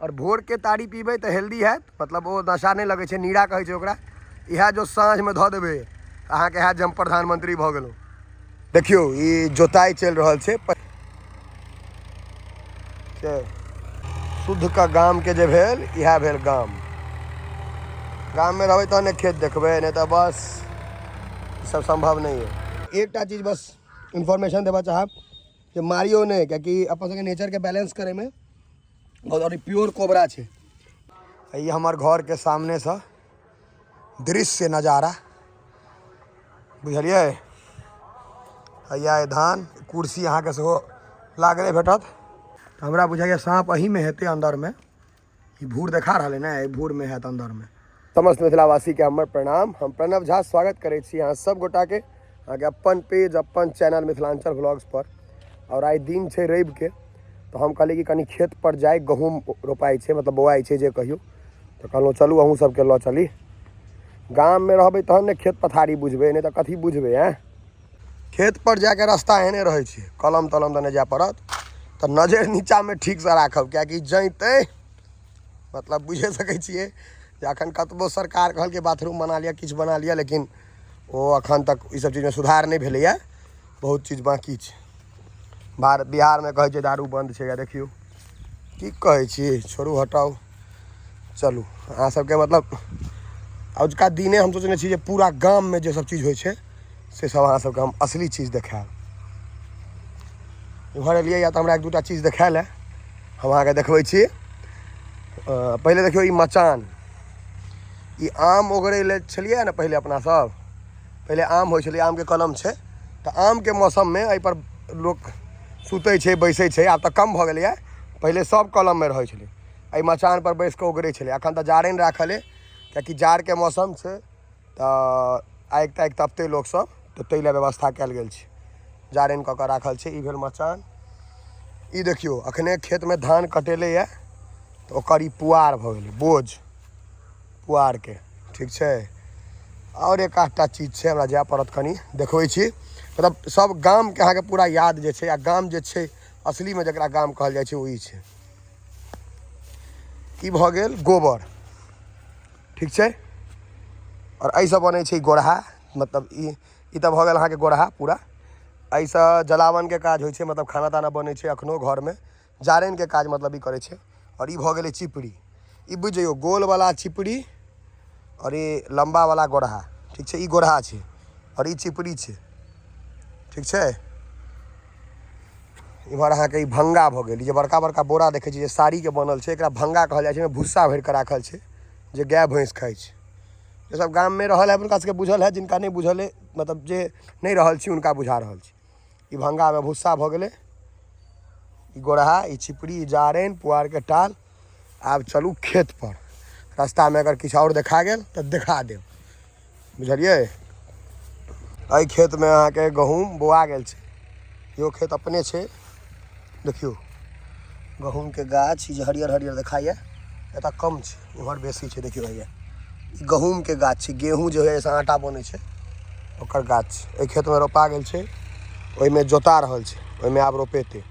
आओर भोरके ताड़ी पीबै तऽ हेल्दी हैत, मतलब ओ नशा नहि लगै छै, नीरा कहै छै ओकरा। इएह जो साँझमे धऽ देबै अहाँके हैत जे हम प्रधानमंत्री भऽ गेलहुँ। देखियौ ई जोताइ चलि रहल छै। से शुद्धके गामके जे भेल इएह भेल गाम। गाममे रहबै तहन ने खेत देखबै, नहि तऽ बस ई सब सम्भव नहि अइ। एकटा चीज बस इन्फॉर्मेशन देबऽ चाहब जे मारियौ नहि, कियाकि अपन सबके नेचरके बैलेंस करैमे बहुत। और ई प्योर कोबरा छै। ई हमर घरके सामनेसँ दृश्य नजारा बुझलियै। हैया धान कुर्सी अहाँके सेहो लागले भेटत। तऽ हमरा बुझाइए साँप एहीमे हेतै अन्दरमे। ई भूर देखा रहल है ने, एहि भूरमे हैत अन्दरमे। समस्त मिथिलावासीके हमर प्रणाम। हम प्रणव झा स्वागत करै छी अहाँ सब गोटाके अहाँके अपन पेज अपन चैनल मिथिलांचल व्लॉग्स पर। आओर आइ दिन छै रविके, तऽ हम कहलियै कि कनि खेत पर जाय, गहूँम रोपाइ छै, मतलब बौआइ छै जे कहियौ। तऽ कहलहुँ चलू अहूँ सबके लऽ चली। गाममे रहबै तहन ने खेत पथारी बुझबै, नहि तऽ कथी बुझबै। आँय, खेत पर जायके रास्ता एहने रहै छै, कलम तलम दने जाय पड़त। तऽ नजरि नीचाँमे ठीकसँ राखब, किएकि जैतै मतलब बुझि सकै छियै जे अखन कतबो सरकार कहलकै बाथरूम बना लिअ, किछु बना लिअ, लेकिन ओ अखन तक ई सब चीजमे सुधार नहि भेलैए, बहुत चीज बाँकी छै। भारत बिहारमे कहै छै दारू बन्द छै, देखियौ की कहै छी, छोड़ू हटाउ चलू। अहाँ सबके मतलब अजुका दिने हम सोचने छी जे पूरा गाममे जे सब चीज होइ छै से सब अहाँ सबके हम असली चीज देखायब। इम्हर एलियै या तऽ हमरा एक दूटा चीज देखायल है, हम अहाँके देखबै छी। पहिले देखियौ ई मचान, ई आम ओगरै लए छलियै ने पहिले अपना सब, पहिले आम होइ छलै, आमके कलम छै, तऽ आमके मौसममे एहिपर लोक सुतै छै, बैसै छै। आब तऽ कम भऽ गेलैए, पहिले सब कलममे रहै छलै, एहि मचानपर बैसि कऽ ओगरै छलै। एखन तऽ जारनि राखल अइ, किएकि जाड़के मौसम छै तऽ आगि तागि तपतै लोकसब, तऽ ताहि लए व्यवस्था कयल गेल छै, जारनि कऽ कऽ राखल छै। ई भेल मचान। ई देखियौ अखने खेतमे धान कटेलैए तऽ ओकर ई पुआर भऽ गेलै, बोझ पुआरके, ठीक छै। आओर एक आधटा चीज छै, हमरा जाय पड़त, कनि देखबै छी। मतलब सब गामके अहाँके पूरा याद जे छै, आ गाम जे छै असलीमे जकरा गाम कहल जाइ छै ओ ई छै। ई भऽ गेल गोबर, ठीक छै। आओर एहिसँ बनै छै गोरहा, मतलब ई ई तऽ भऽ गेल अहाँके गोरहा पूरा। एहिसँ जलावनके काज होइ छै, मतलब खाना ताना बनै छै एखनो घरमे, जारनिके काज मतलब ई करै छै। आओर ई भऽ गेलै चिपड़ी, ई बुझि जइयौ गोलवला चिपड़ी आओर ई लम्बावला गोरहा, ठीक छै। ई गोरहा छै आओर ई चिपड़ी छै, ठीक छै। इम्हर अहाँके ई भङ्गा भऽ गेल, ई जे बड़का बड़का बोरा देखै छियै जे साड़ीके बनल छै, एकरा भङ्गा कहल जाइ छै। एहिमे भुस्सा भरिकऽ राखल छै जे गाय भैँस खाइ छै। जे सब गाममे रहल है हुनका सबके बुझल है, जिनका नहि बुझल है मतलब जे नहि रहल छी हुनका बुझा रहल छी। ई भङ्गामे भुस्सा भऽ गेलै, ई गोरहा, ई चिपड़ी, ई जारनि, पुआरके टाल। आब चलू खेत पर, रास्तामे अगर किछु आओर देखा गेल तऽ देखा देब, बुझलियै। एहि खेतमे अहाँके गहूँम बोआ गेल छै, इहो खेत अपने छै। देखियौ गहूँमके गाछ, ई जे हरियर हरियर देखाइए एतऽ कम छै, उम्हर बेसी छै। देखियौ हैया ई गहूँमके गाछ छै, गेहूँ जे होइए एहिसँ आटा बनै छै ओकर गाछ छै। एहि खेतमे रोपा गेल छै, ओहिमे जोता रहल छै, ओहिमे आब रोपेतै,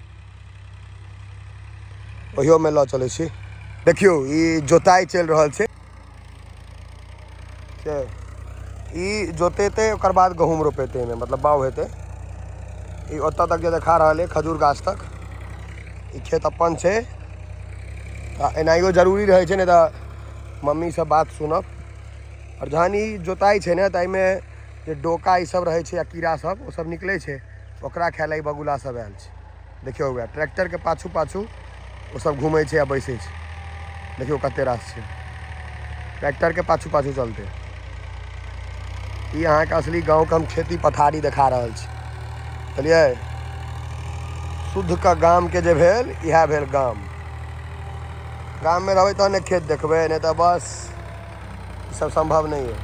ओहियोमे लऽ चलै छी। देखियौ ई जोताइ चलि रहल छै, से ई जोतेतै ओकर बाद गहूँम रोपेतै एहिमे, मतलब बाउ हेतै। ई ओतऽ तक जे देखा रहल अइ खजूर गाछ तक, ई खेत अपन छै। आ एनाहियो जरूरी रहै छै, नहि तऽ मम्मीसँ बात सुनब। आओर जहन ई जोताइ छै ने तऽ एहिमे जे डोका ई सब रहै छै या कीड़ा सब, ओ सब निकलै छै, ओकरा खाय लए ई बगुला सब आयल छै। देखियौ वएह ट्रैक्टरके पाछू पाछू ओ सब घूमै छै आ बैसै छै। देखियौ कते रास छै, ट्रैक्टरके पाछू पाछू चलतै। ई अहाँके असली गाँवके हम खेती पथारी देखा रहल छी, बुझलियै। शुद्धके गामके जे भेल इएह भेल गाम। गाममे रहबै तहन ने खेत देखबै, नहि तऽ बस ई सब सम्भव नहि अइ।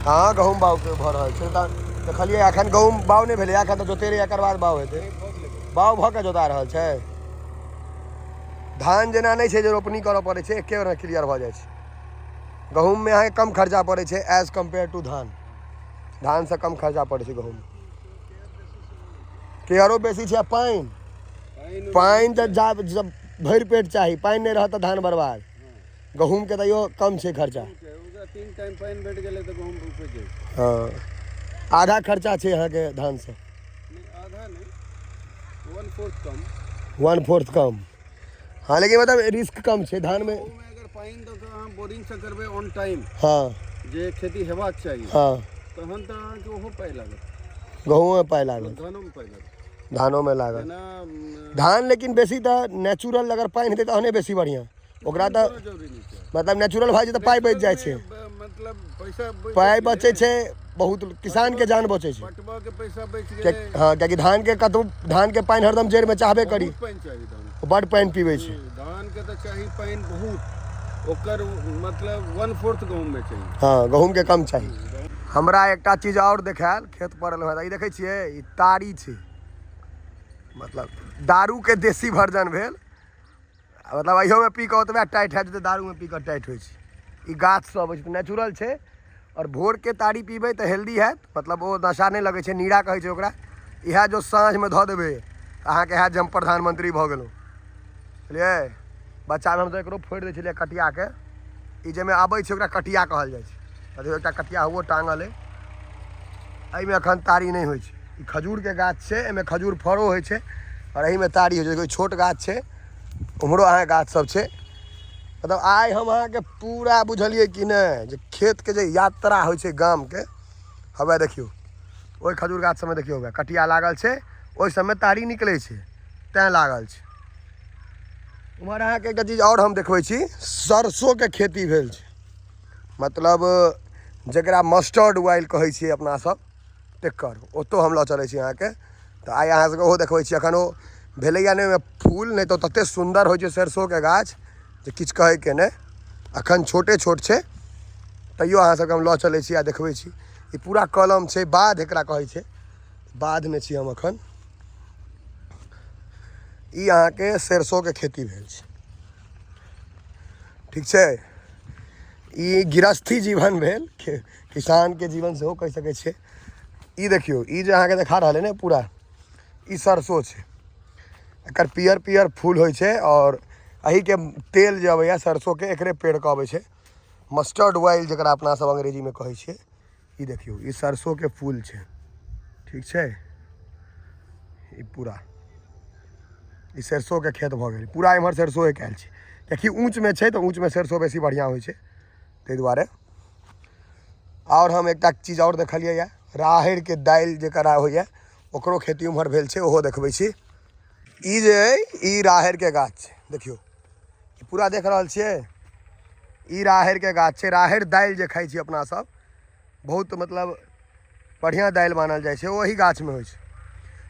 हँ गहूँम बाउग भऽ रहल छै, तऽ देखलियै एखन गहूँम बाउग नहि भेलै, एखन तऽ जोतेलै एकर बाद बाउग हेतै। बाउग भऽ कऽ जोता रहल छै। धान जेना नहि छै जे रोपनी करऽ पड़ै छै, एके बेरमे क्लियर भऽ जाइ छै। गहूँममे अहाँके कम खर्चा पड़ै छै एज कम्पेयर टू धान, धानसँ कम खर्चा पड़ै छै गहूँम। केयरो बेसी छै आ पानि, पानि तऽ जा जब भरि पेट चाही, पानि नहि रहत तऽ धान बर्बाद। गहूँमके तैयो कम छै खर्चा। ओकरा 3 टाइम पानि भेट गेलै तऽ गहूँम उपजि जाइ छै। हँ, आधा खर्चा छै अहाँके धानसँ। नहि, आधा नहि, 1/4 कम। 1/4 कम। हँ, लेकिन मतलब रिस्क कम छै धानमे। ओहूमे अगर पानि दऽ कऽ अहाँ बोरिंगसँ करबै ऑन टाइम, जे खेती हेबाक चाही, तहन तऽ अहाँके ओहो पाइ लागत। गहूँममे पाइ लागत। धानोमे पाइ लागत। धानोमे लागत। जेना धान लेकिन बेसी तऽ नेचुरल अगर पानि हेतै तहने बेसी बढ़िआँ। ओकरा तऽ कोनो जरूरी नहि छै। मतलब नेचुरल भऽ जेतै तऽ पाइ बचि जाइ छै। मतलब पैसा बचि पाइ गेलै। बचै छै बहुत, किसानके जान बचै छै। पटबऽके पैसा बचि गेलै। हँ, कियाकि धानके कतबो, धानके पानि हरदम जड़िमे चाहबे करी। बहुत पानि चाही धान। बड्ड पानि पीबै छै धानके। तऽ चाही पानि बहुत, ओकर मतलब 1/4 गहूँममे चाही। हँ, गहूँमके कम चाही। हमरा एकटा चीज आओर देखायल खेत पर एलहुँ हँ तऽ ई देखै छियै, ई तारी छै, मतलब दारूके देसी वर्जन भेल। मतलब अहियोमे पी कऽ ओतबे टाइट हैत जते दारूमे पी कऽ टाइट होइ छै। ई गाछ सब अबै छै तऽ नेचुरल छै। आओर भोरके तारी पीबै तऽ हेल्दी हैत, मतलब ओ नशा नहि लगै छै, नीरा कहै छै ओकरा। इएह जो साँझमे धऽ देबै अहाँके हैत जे हम प्रधानमंत्री भऽ गेलहुँ, बुझलियै? बच्चामे हमसब एकरो फोड़ि दै छलियै कटियाके। ई जाहिमे आबै छै ओकरा कटिया कहल जाइ छै। देखियौ, एकटा कटिया ओहो टाँगल अइ। एहिमे एखन तारी नहि होइ छै। ई खजूरके गाछ छै, एहिमे खजूर फड़ो होइ छै आओर एहिमे तारी होइ छै। देखियौ, छोट गाछ छै, उम्हरो अहाँके गाछ सब छै। मतलब आइ हम अहाँके पूरा बुझलियै कि नहि जे खेतके जे यात्रा होइ छै गामके। हवे देखियौ, ओहि खजूर गाछ सबमे देखियौ, हवे कटिया लागल छै, ओहि सबमे तारी निकलै छै तैँ लागल छै। उम्हर अहाँके एकटा चीज आओर हम देखबै छी, सरसोके खेती भेल छै, मतलब जकरा मस्टर्ड ऑयल कहै छियै अपना सब तकर। ओतौ हम लऽ चलै छी अहाँके, तऽ आइ अहाँ सबके ओहो देखबै छी। एखन ओ भेलैए नहि ओहिमे फूल, नहि तऽ ततेक सुन्दर होइ छै सरसोके गाछ जे किछु कहैके नहि। एखन छोटे छोट छै, तैयो अहाँ सबके हम लऽ चलै छी आ देखबै छी। ई पूरा कलम छै, बाध एकरा कहै छै, बाधमे छी हम एखन। ई अहाँके सरसोके खेती भेल छै, ठीक छै? ई गृहस्थी जीवन भेल, किसानके जीवन सेहो कहि सकै छियै। ई देखियौ, ई जे अहाँके देखा रहल अइ ने पूरा, ई सरसो छै। एकर पियर पियर फूल होइ छै आओर एहिके तेल जे अबैए सरसोके, एकरे पेड़के अबै छै, मस्टर्ड ऑयल जकरा अपना सब अंग्रेजीमे कहै छियै। ई देखियौ, ई सरसोके फूल छै, ठीक छै? ई पूरा ई सरसोके खेत भऽ गेल पूरा। एम्हर सरसोए कयल छै, कियाकि ऊँचमे छै तऽ ऊँचमे सरसो बेसी बढ़िआँ होइ छै, ताहि दुआरे। आओर हम एकटा चीज आओर देखलियै यऽ, राहड़िके दालि जकरा होइए ओकरो खेती उम्हर भेल छै, ओहो देखबै छी। ई जे अइ ई राहड़िके गाछ छै, देखियौ, ई पूरा देख रहल छियै, ई राहड़िके गाछ छै। राहड़ि दालि जे खाइ छी अपना सब, बहुत मतलब बढ़िआँ दालि मानल जाइ छै, ओही गाछमे होइ छै।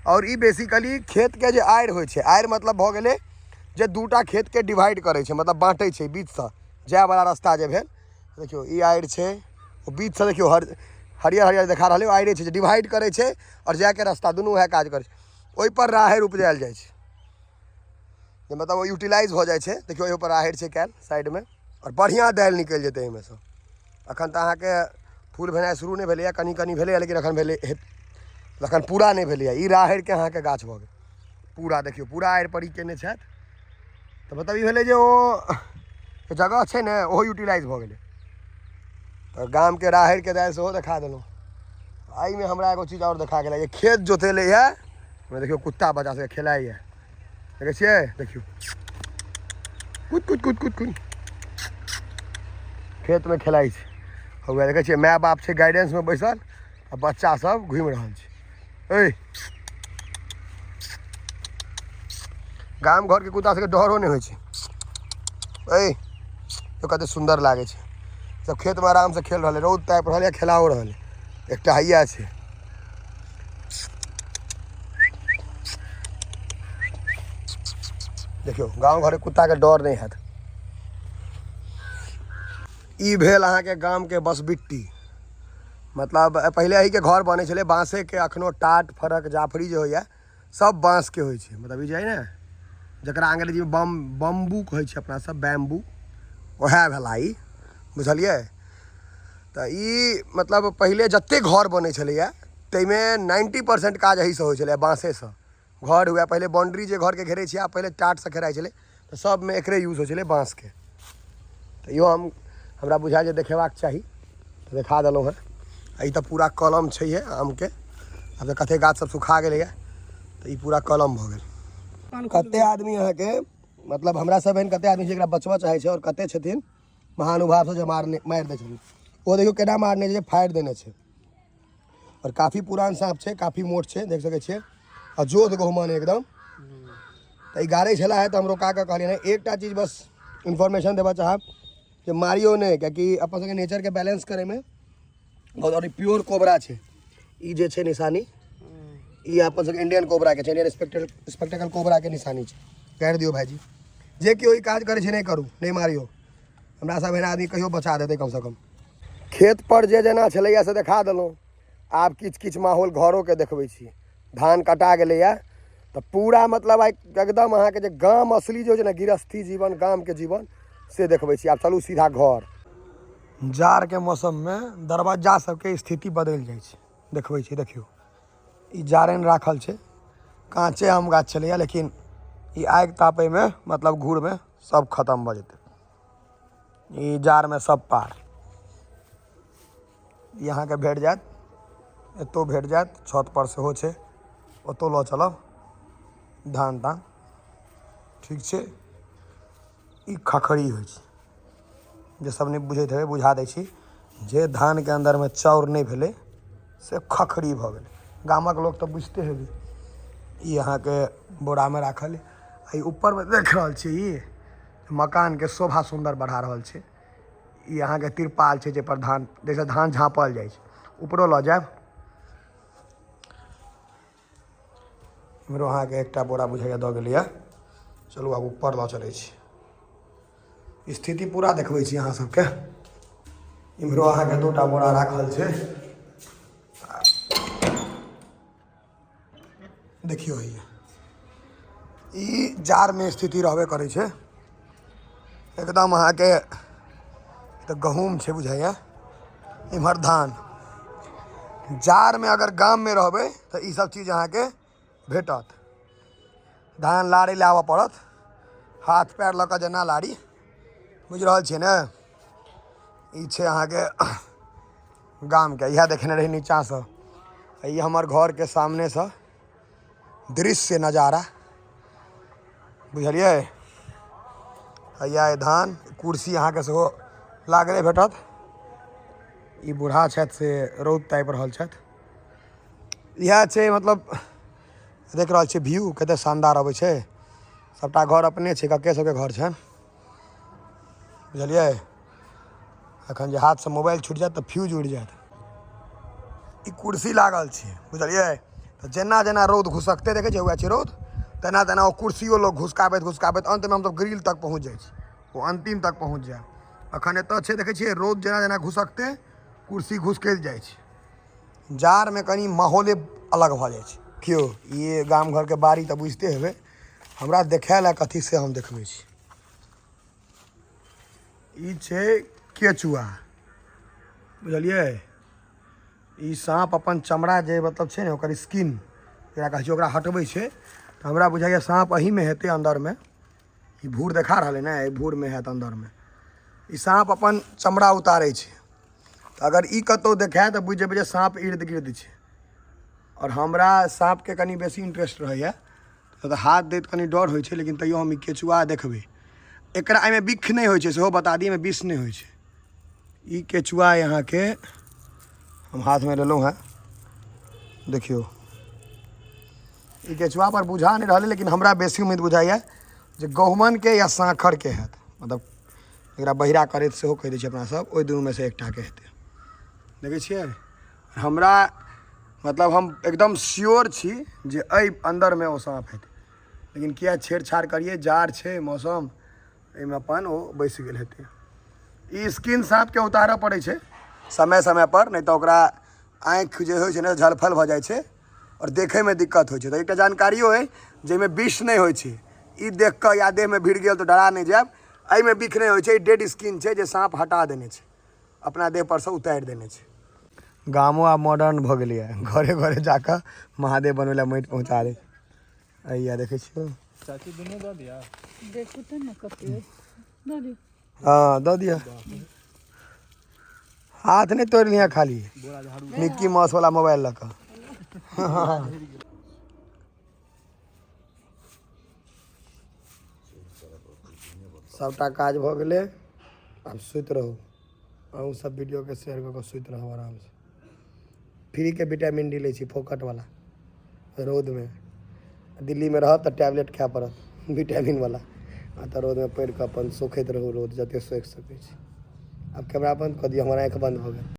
आओर ई बेसिकली खेतके जे आड़ि होइ छै, आड़ि मतलब भऽ गेलै जे दूटा खेतके डिवाइड करै छै, मतलब बाँटै छै बीचसँ जायवला रस्ता जे भेल। देखियौ, ई आड़ि छै, ओ बीचसँ देखियौ हरियर हरियर देखा रहल अइ, ओ आड़िए छै जे डिवाइड करै छै आओर जायके रस्ता दुनू उएह काज करै छै। ओहिपर राहड़ि उपजायल जाइ छै, जे मतलब ओ यूटिलाइज भऽ जाइ छै। देखियौ, एहिपर राहड़ि छै कयल साइडमे आओर बढ़िआँ दालि निकलि जेतै एहिमेसँ। एखन तऽ अहाँके फूल भेनाइ शुरू नहि भेलैए, कनि कनि भेलैए, लेकिन एखन भेलै एखन पूरा नहि भेलैए। ई राहड़िके अहाँके गाछ भऽ गेल पूरा। देखियौ, पूरा आड़ि पर ई केने छथि, तऽ मतलब ई भेलै जे ओ जगह छै ने, ओहो यूटिलाइज भऽ गेलै। तऽ गामके राहड़िके दालि सेहो देखा देलहुँ। एहिमे हमरा एगो चीज आओर देखा गेलै जे खेत जोतेलैए, ओहिमे देखियौ कुत्ता बच्चा सबके खेलाइए, देखै छियै? देखियौ, कुद कुद कुद कुद कुद खेतमे खेलाइ छै। हौआ देखै छियै, माय बाप छै गाइडेंसमे बैसल आ बच्चा सब घुमि रहल छै। ऐ गाम घरके कुत्ता सबके डरो नहि होइ छै। ऐ तो कते सुन्दर लागै छै, सब खेतमे आरामसँ खेल रहल है, रौद तापि रहल है, खेलाओ रहल है। एकटा हैया छै, देखियौ, गाँव घरके कुत्ताके डर नहि हैत। ई भेल अहाँके गामके बसबिट्टी, मतलब पहिले एहिके घर बनै छलै बाँसेके। अखनो टाट फरक जाफरी जे होइए सब बाँसके होइ छै। मतलब ई जे हइ ने, जकरा अंग्रेजीमे बम्बू कहै छै अपना सब, बैम्बू, ओएह भेला ई, बुझलियै? तऽ ई मतलब पहिले जतेक घर बनै छलैए ताहिमे 90% काज एहिसँ होइ छलैए, बाँसेसँ घर हुए। पहिले बाउंड्री जे घरके घेरै छियै, आब पहिले टाटसँ घेराइ छलै। तऽ सभमे एकरे यूज होइ छलै बाँसके। तऽ इहो हम हमरा बुझायल जे देखेबाक चाही, तऽ देखा देलहुँ हेँ। आ ई तऽ पूरा कलम छैहे आमके। आब तऽ कते गाछ सब सुखा गेलैए, तऽ ई पूरा कलम भऽ गेल। कते आदमी अहाँके मतलब हमरा सब एहन कते आदमी छै एकरा बचबऽ चाहै छै, आओर कते छथिन महानुभाव सब जे मारने मारि दै छथिन। ओ देखियौ केना मारने छै, फाड़ि देने छै। आओर काफी पुरान साँप छै, काफी मोट छै, देख सकै छियै। आ जोध गहुमन एकदम। तऽ ई गाड़ै छला है तऽ हम रोका कऽ कहलियै नहि। एकटा चीज बस इन्फॉर्मेशन देबऽ चाहब जे मारियौ नहि, कियाकि अपन सबके नेचरके बैलेंस करैमे बहुत। आओर ई प्योर कोबरा छै। ई जे छै निशानी, ई अपन सबके इंडियन कोबराके छै, इंडियन स्पेक्टेकल कोबराके निशानी छै। गाड़ि दियौ भाइजी, जे केओ ई काज करै छै नहि करू, नहि मारियौ। हमरा सब एहन आदमी कहियो बचा देतै कमसँ कम। खेत पर जे जेना छलैया से देखा देलहुँ। आब किछु किछु माहौल घरोके देखबै छी। धान कटा गेलैया तऽ पूरा मतलब आइ एकदम अहाँके जे गाम असली जे होइ छै ने, गृहस्थी जीवन, गामके जीवन, से देखबै छी। आब चलू सीधा घर। जाड़के मौसममे दरवज्जा सबके स्थिति बदलि जाइ छै, देखबै छी। देखियौ, ई जारनि राखल छै, काँचे आम गाछ छलैया, लेकिन ई आगि तापैमे मतलब घूरमे सब खतम भऽ जेतै। ई जाड़मे सब पार। ई अहाँके भेट जायत, एतौ भेट जायत, छत पर सेहो छै, ओतौ लऽ चलब। धान तान ठीक छै। ई खखरी होइ छै, जे सब नहि बुझैत हेबै बुझा दै छी। जे धानके अन्दरमे चाउर नहि भेलै से खखरी भऽ गेलै। गामक लोक तऽ बुझिते हेबै। ई अहाँके बोरामे राखल अइ। आ ई ऊपरमे देख रहल छी, ई मकानके शोभा सुन्दर बढ़ा रहल छै। ई अहाँके तिरपाल छै जाहिपर धान, जाहिसँ धान झाँपल जाइ छै। ऊपरो लऽ जायब। इम्हरो अहाँके एकटा बोरा बुझाइए दऽ गेलैए। चलू आब ऊपर लऽ चलै छी, स्थिति पूरा देखबै छी अहाँ सबके। इम्हरो अहाँके दूटा बोरा राखल छै। देखियौ, हैया ई जाड़मे स्थिति रहबे करै छै एकदम अहाँके। तऽ गहूँम छै बुझाइए, इम्हर धान। जाड़मे अगर गाममे रहबै तऽ ई सब चीज अहाँके भेटत। धान लारै लए आबऽ पड़त, हाथ पैर लऽ कऽ जेना लारी, बुझि रहल छियै ने। ई छै अहाँके गामके, इएह देखने रही नीचाँसँ। ई हमर घरके सामनेसँ दृश्य नजारा, बुझलियै। हैया धान, कुर्सी अहाँके सेहो लागले भेटत। ई बूढ़ा छथि से रौद तापि रहल छथि। इएह छै, मतलब देख रहल छियै व्यू कते शानदार अबै छै। सबटा घर अपने छै, कक्के सबके घर छनि, बुझलियै। अखन जे हाथसँ मोबाइल छुटि जायत तऽ फ्यूज उड़ि जायत। ई कुर्सी लागल छै, बुझलियै। तऽ जेना जेना रौद घुसकते देखै छियै, उएह छै रौद, तेना तेना ओ कुर्सियो लोक घुसकाबैत घुसकाबैत अन्तमे हमसब ग्रिल तक पहुँच जाइ छी, ओ अन्तिम तक पहुँच जायब। अखन एतऽ छै, देखै छियै रौद जेना जेना घुसकते कुर्सी घुसकैत जाइ छै। जाड़मे कनि माहौले अलग भऽ जाइ छै। देखियौ, ई गाम घरके बाड़ी तऽ बुझिते हेबै। हमरा देखायल है कथी से हम देखबै छी। ई छै केचुआ, बुझलियै। ई साँप अपन चमड़ा जे मतलब छै ने, ओकर स्किन जेकरा कहै छै, ओकरा हटबै छै। तऽ हमरा बुझाइए साँप एहिमे हेतै अन्दरमे। ई भूर देखा रहल है ने, एहि भूरमे हैत अन्दरमे। ई साँप अपन चमड़ा उतारै छै, तऽ अगर ई कतहु देखाय तऽ बुझि जेबै जे साँप इर्द गिर्द छै। आओर हमरा साँपके कनि बेसी इंट्रेस्ट रहैए, तऽ हाथ दैत कनि डर होइ छै, लेकिन तैयो हम ई केचुआ देखबै। एकरा एहिमे बिख नहि होइ छै, सेहो बता दी, एहिमे विष नहि होइ छै। ई केचुआ अहाँके हम हाथमे लेलहुँ हेँ। देखियौ, ई केचुआ पर बुझा नहि रहल, लेकिन हमरा बेसी उम्मीद बुझाइए जे गहुमनके या साँखरके हैत। मतलब एकरा बहिरा करैत सेहो कहि दै छै अपना सब, ओहि दुनूमे से एकटाके हेतै। देखै छियै, हमरा मतलब हम एकदम श्योर छी जे एहि अन्दरमे ओ साँप हेतै, लेकिन किया छेड़छाड़ करियै? जाड़ छै मौसम, एहिमे अपन ओ बैसि गेल हेतै। ई स्किन साँपके उतारऽ पड़ै छै समय समयपर, नहि तऽ ओकरा आँखि जे होइ छै ने, झलफल भऽ जाइ छै आओर देखैमे दिक्कत होइ छै। तऽ एकटा जानकारियो अइ जाहिमे विष नहि होइ छै। ई देख कऽ या देहमे भिड़ गेल तऽ डरा नहि जायब, एहिमे बिख नहि होइ छै। ई डेड स्किन छै जे साँप हटा देने छै, अपना देह परसँ उतारि देने छै। गामो आब मॉडर्न भऽ गेलैए, घरे घरे जाकऽ महादेव बनबै लए माटि पहुँचा दै। हैया देखै छियै। चाची दुनू दऽ दिअ। देखू तऽ ने कते दऽ दियौ। हाँ, दऽ दिअ। हाथ नहि तोड़ि लिअ खाली मिक्की माउस वाला मोबाइल लऽ कऽ। सभटा काज भऽ गेलै, आब सुति रहू। अहूँ सब वीडियोके शेयर कऽ कऽ सुति रहू आरामसँ। फ्रीके विटामिन डी लै छी, फोकटवला। रौदमे दिल्लीमे रहब तऽ टैबलेट खाय पड़त विटामिनवला, आ तऽ रौदमे पड़ि कऽ अपन सोखैत रहू रौद जतेक सोखि सकै छी। आब कैमरा बन्द कऽ दियौ, हमर आँखि बन्द भऽ गेल।